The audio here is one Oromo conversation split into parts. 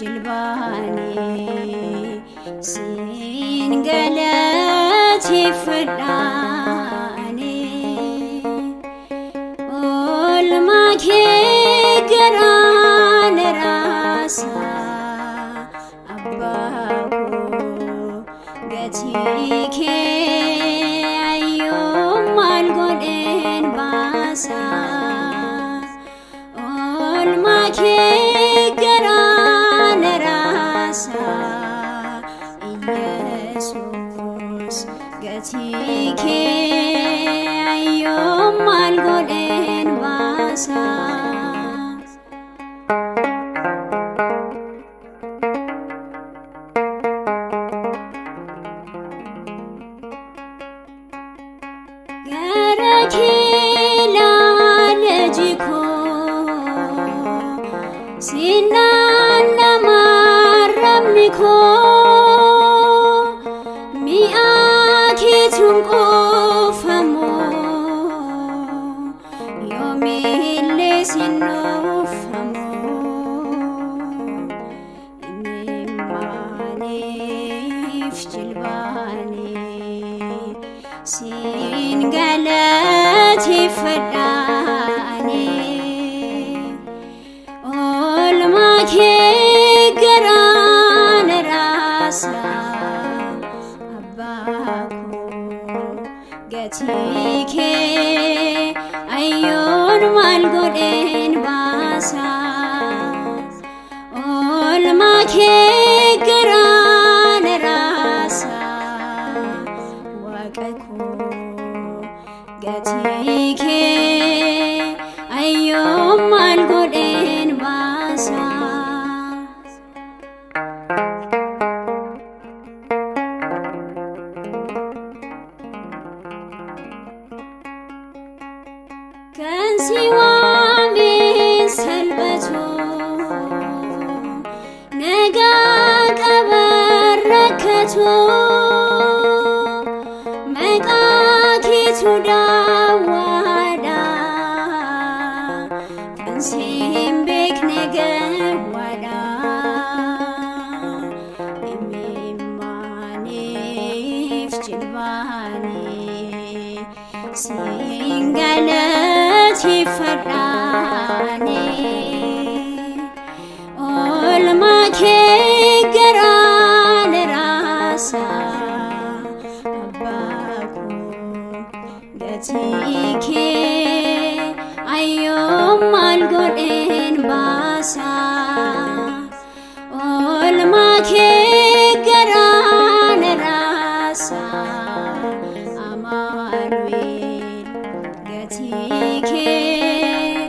Jilbaani siin galateeffadhaani oolmaa kee garaan raasaa abbaa koo gatii kee ayyoon maal godheen baasaa oolmaa kee garaan raasaa Iyesuus gatii kee ayyoon maal godheen baasaa. Gara kee ilaala koo sinaan nama arrabni koo mi'a keetuun quufamu yoomillee sin nuufamu imimmaaniif jilbaanii siin galateeffadhaani oolmaa kee garaan raasaa abbaa koo gatii kee ayyoon maal godheen baasaa oolmaa kee garaan raasaa waaqa koo gatii kee ayyoon maal godheen baasaa. Kan si waameen salphatu nagaa qaba rakkatu maqaa keetu daawwaadha kan si hin beekne gawwaadha imimmaaniif jilbaanii siin galateeffadhaani oolmaa kee garaan raasaa abbaa koo gatii kee ayyoon maal godheen baasaa oolmaa kee garaan raasaa Amaanu'el gatii kee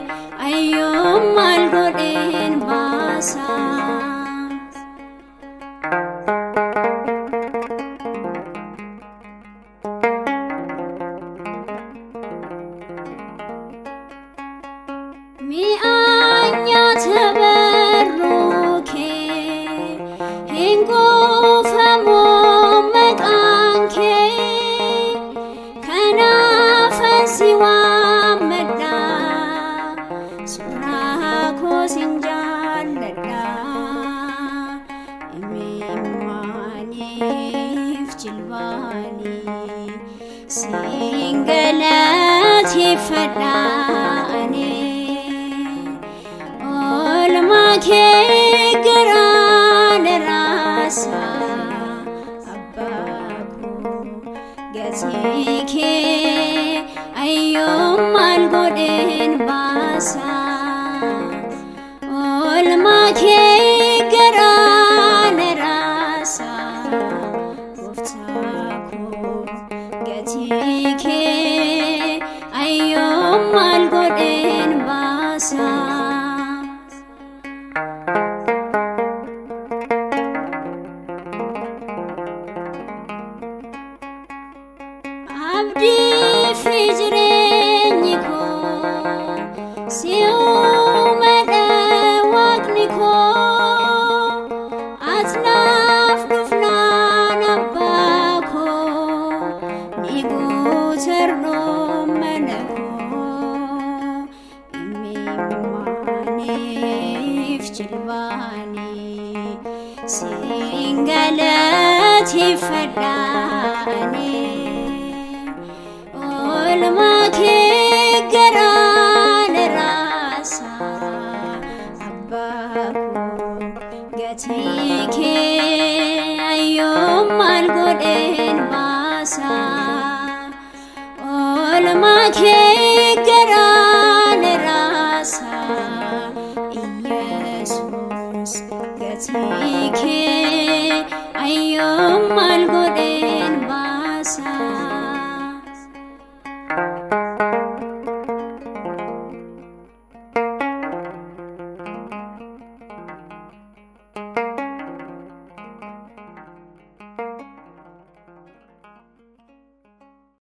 ayyoon maal godheen baasaa. Mi'a nyaata barruu kee hin quufamu maqaan kee kanaafan si waammadha suuraa koo sin jaalladha imimmaaniif jilbaanii siin galateeffadhaani oolmaa kee garaan raasaa abbaa koo gatii kee ayyoon maal godheen baasaa oolmaa kee garaan raasaa gooftaa koo gatii kee ayyoon maal godheen baasaa. Abdii fi jireenyi koo si uumadha waaqni koo ati naaf dhufnaan abbaa koo ni guutarroo mana koo imimmaaniif jilbaanii. Siin galateeffadha ani. Oolmaa kee garaan raasaa, abbaa koo, gatii kee ayyoon maal godheen baasaa? Oolmaa kee garaan raasaa, Iyesuus, gatii kee ayyoon